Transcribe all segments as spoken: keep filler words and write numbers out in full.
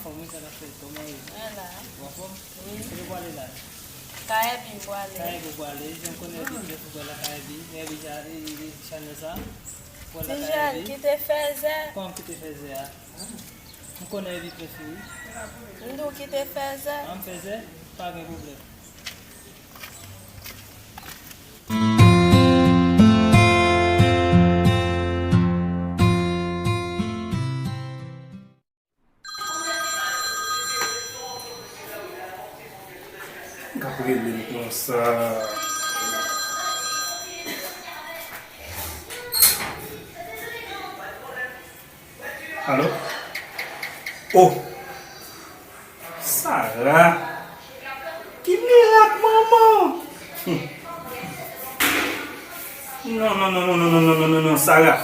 Kòman sa n ap fè? Kòman ye? Mwen la. Ou anfòm? Wi. Kote w prale la? Kay Èbi m prale. Kay Èbi w prale? Jan m konnen Èbi trè fou la, Kay Èbi. Èbi ja, e, e, e, chanèl sa? Ti jèn, kite fèzè. Kòman kite fèzè a? M konnen Èbi trè fou, wi. M di w kite fèzè. An m fèzè? Pa gen pwoblèm. K ap rele m konsa. Alo? Oh! Sara! Ki mirak, manman! Non, non, non, Sara!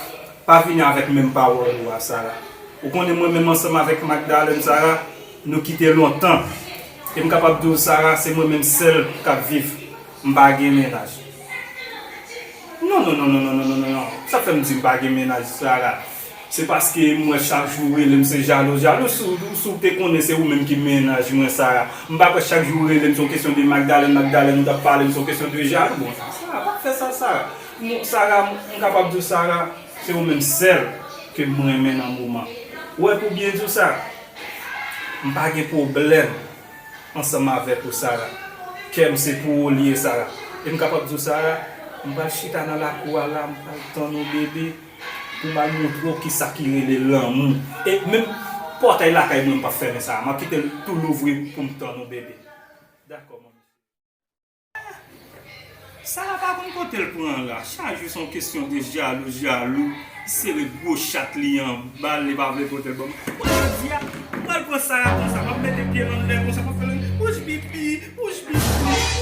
Pa vini avèk menm pawòl ou a, Sara. Ou konnen mwen menm ansanm avèk Magdalèn, Sara, nou kite lontan. E m kapab di w, Sara, se mwen menm sèl k ap viv. M pa gen mennaj. Non, non, non. Sa fè m di m pa gen mennaj, Sara? Se paske m wè chak jou ou rele m, se jalou, jalou. Si w, si w te konnen se ou menm ki mennaj mwen, Sara. M pa kwè chak jou ou rele m, se yon kesyon de Magdalèn, Magdalèn, ou t ap pale m, se yon kesyon de jalou. Bon, Sara, pa fè sa, Sara. M, Sara, m, m kapab di w, Sara, se ou menm sèl ke m renmen nan moman. Ou wè, pou byen di w sa, m pa gen pwoblèm ansanm avèk ou, Sara. Kè m se pou ou li ye, Sara. E m kapab di w, Sara, m pral chita nan lakou a la, m pral tann ou, bebe, pou m al montre w kisa ki rele lanmou. E menm pòtay lakay mwen, m p ap fèmen, Sara. M ap kite l tou louvri pou m tann ou, bebe. Dakò, manmi. Sara pa konn kote l pran la. Chak jou se yon kesyon de jalou, jalou. Sere gwo chat li anba l, li pa vle pote l ban mwen. Bon, jodi a, m pral pran Sara konsa, m ap mete pye l anlè konsa, m ap fè l wouj bibi, wouj bibi,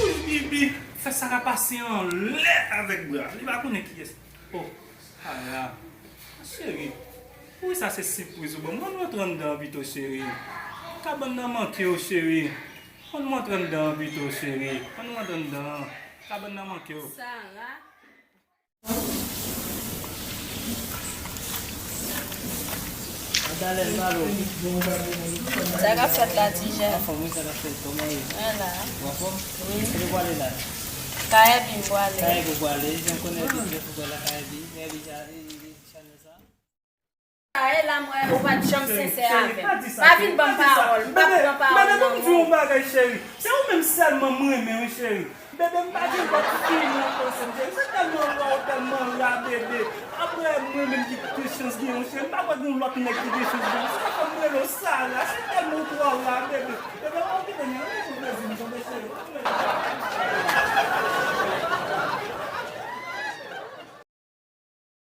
wouj bibi. Fè Sara pase anlè avèk bra. Li pa konnen kiyès. Oh, Sara. Cheri, poukisa se sipriz ou ban m? Ann rantre anndan an pito, cheri. Kabann nan manke w, cheri. Ann rantre anndan an pito, cheri. Ann rantre anndan an. Kabann nan manke w. Sara. Magdalèn, pale w. Sa k ap fèt la, ti jèn? Anfòm, wi, sa k ap fèt? Kòman w ye? Mwen la. Ou anfòm? Wi. Kote w prale la? Kay Èbi m prale. Kay Èbi w prale? Jan m konnen Èbi trè fou la, Kay Èbi. Èbi ja, e, e, e, chanèl sa? Sa e la m wè ou pa t janm sensè avè m. Pa vin ban m pawòl, m p ap pran pawòl nan men w. Bebe, bebe, ban m di w yon bagay, cheri. Se ou menm sèlman m renmen, wi, cheri. Bebe, m pa gen lòt fi nan panse m, cheri. Se tèlman ra, ou tèlman ra, bebe. Apre mwen menm ki gen chans gen w, cheri. M pa kwè gen yon lòt nèg ki gen chans gen w. Se sa fè m rele w Sara. Se tèlman ou twò ra, bebe. Bebe, ou kite m.